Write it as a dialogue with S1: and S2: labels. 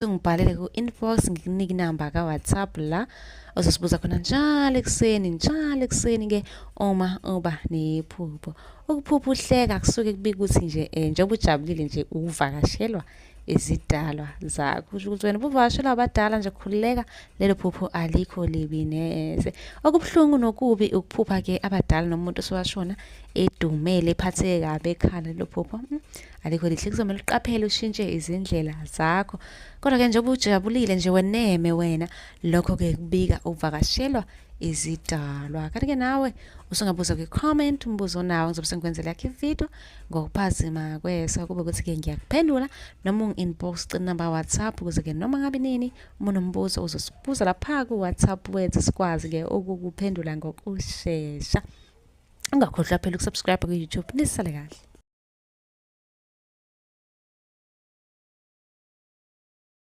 S1: Ungibhalele ku-inbox ngikunike inamba ka-WhatsApp la ozosibuza khona njalo ekuseni, njalo ekuseni-ke uma uba nephupho. Ukuphupha uhleka kusuke kubika ukuthi nje njengoba ujabulile nje uvakashelwa izidalwa zakho. Kusho ukuthi wena ubuvakashelwa abadala nje khululeka, lelo phupho alikho libi neze. Okubuhlungu nokubi ukuphupha-ke abadala nomuntu osewashona edumele ephatheke kabi ekhala lelo phupho. Alikho lihle kuzomele uqaphele ushintshe izindlela zakho. Kodwa-ke njengoba ujabulile nje weneme wena, lokho-ke kubika uvakashelwa izidalwa. Kanti-ke nawe usungabuza kwi-comment umbuzo onawo, ngizobe sengikwenzela yakho ividiyo ngokuphazima kweso, kube ukuthi-ke ngiyakuphendula noma ungi-inbox ucela inamba WhatsApp ukuze-ke noma ngabe nini uma unombuzo uzosibuza lapha ku-WhatsApp wethu sikwazi-ke ukukuphendula ngokushesha. Ungakhohlwa phela ukusubscribe ku-YouTube nisale kahle.